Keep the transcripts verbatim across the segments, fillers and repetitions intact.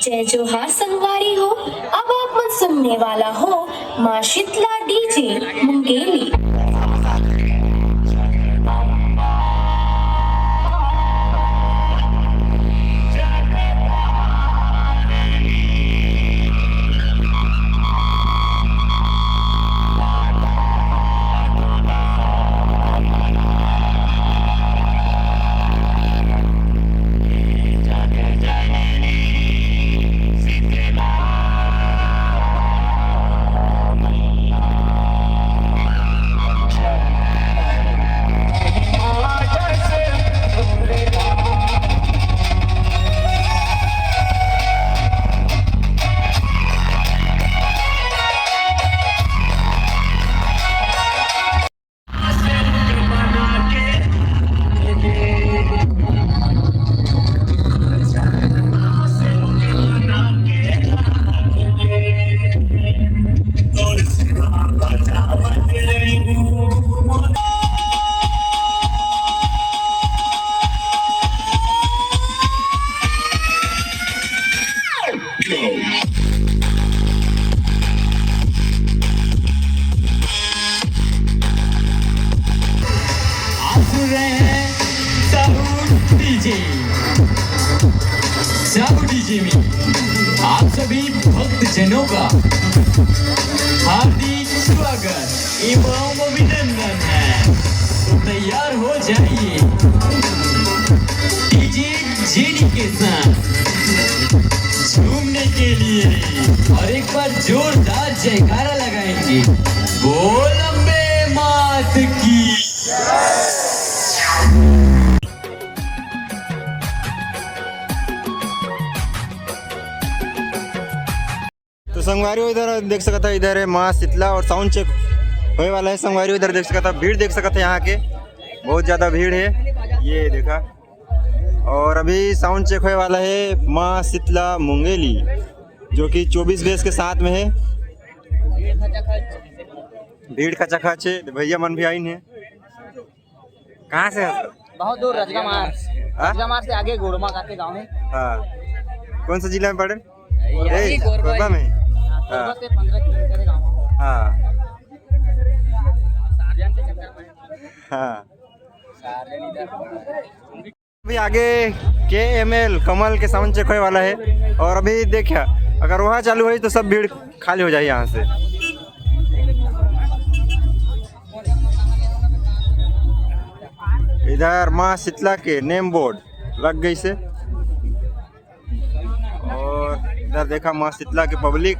जय जोहार संगवारी हो। अब आप मन सुनने वाला हो माँ शीतला डीजे मुंगेली। आप सुन रहे हैं साउथ डीजे। साउथ डीजे में आप सभी भक्तजनों का हार्दिक स्वागत एवं अभिनंदन है। तो तैयार हो जाइए डीजे जेडी के साथ झूमने के लिए, और एक बार जोरदार जयकारा लगाएंगे, बोल अम्बे मात की। तो संगवारी हो, इधर देख सकता है, इधर है माँ शीतला और साउंड चेक होए वाला है। संगवारी हो, इधर देख सकता है, भीड़ देख सकता है यहाँ के, बहुत ज़्यादा भीड़ है। ये देखा, और अभी साउंड चेक होए वाला है माँ शीतला मुंगेली, जो कि चौबीस बेस के साथ में है। भीड़ खचाखच है, भैया मन भी आइन है। कहाँ से है? बहुत दूर, रजगा मार। हाँ? रजगा मार से आगे गोड़मा करके गाँव है। हाँ। कौन सा जिला में पड़े? यही ए, कोरबा कोरबा ही। में? हाँ, हाँ। कोरबा से पंद्रह किलोमीटर है गाँव। हाँ। सार्जन के चक्कर में। हाँ। सार्जन इधर पड़ा है। अभी आगे के एम एल कमल के साउंड चेक होए वाला है, और अभी देखिए, अगर वहाँ चालू होई तो सब भीड़ खाली हो जाए यहाँ से। इधर माँ शीतला के नेम बोर्ड लग गई से, और इधर देखा माँ शीतला के पब्लिक।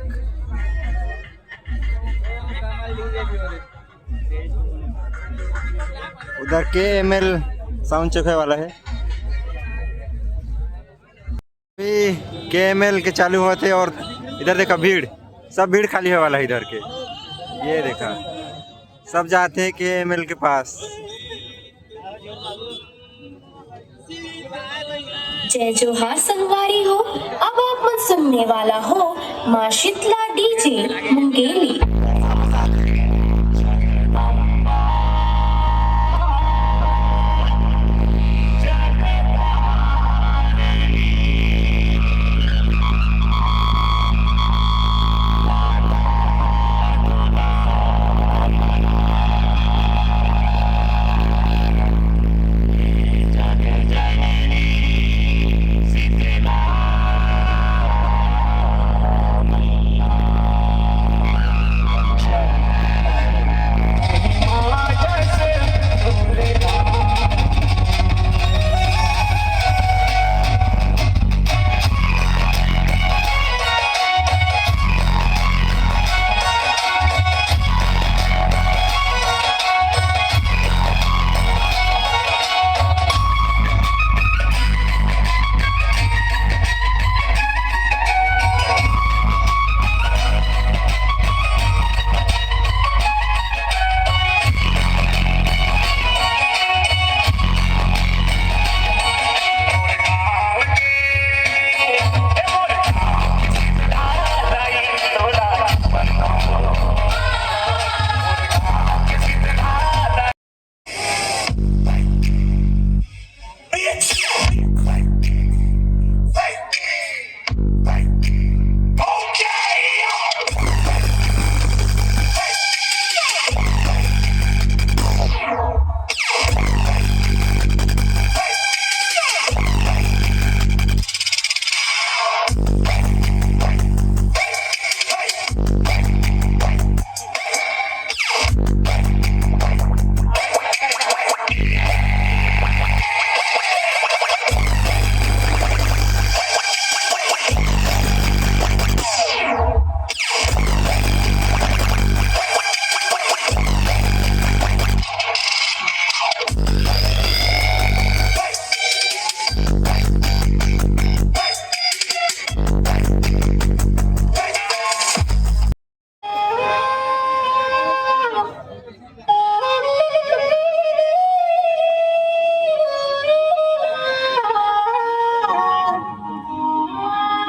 उधर के एम एल साउंड चेक होए वाला है। अभी के एम एल के चालू होते, और इधर देखा भीड़, सब भीड़ खाली होए वाला है इधर के। ये देखा, सब जाते हैं के एम एल के पास। जय जोहार संगवारी हो। अब आप मन सुनने वाला हो माँ शीतला डीजे मुंगेली।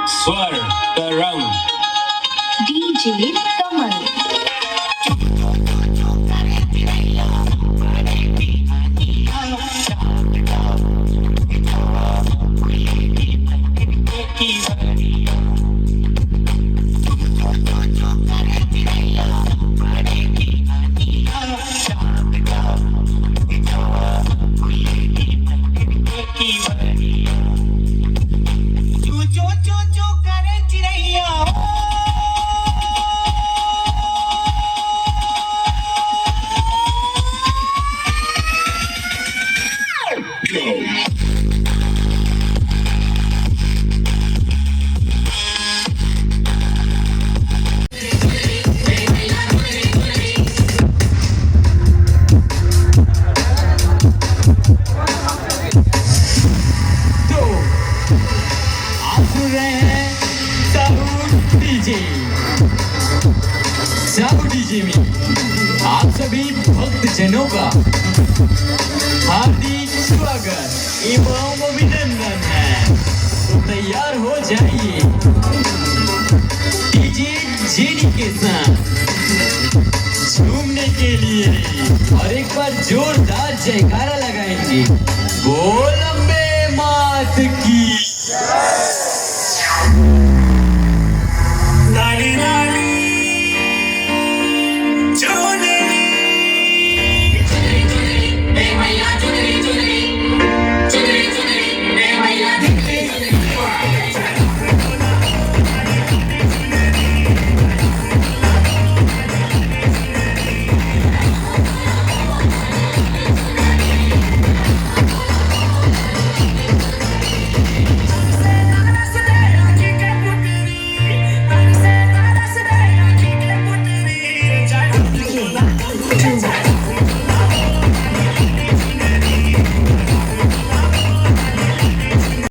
स्वर तरंग। डीजे कमल। तो आप सुन रहे हैं साहू डीजे। साहू डीजे में आप सभी भक्त जनों का हार्दिक स्वागत एवं अभिनंदन है। तो तैयार हो जाइए डीजे जेडी के साथ झूमने के लिए और एक बार जोरदार जयकारा लगाएंगे। बोल अम्बे मात की।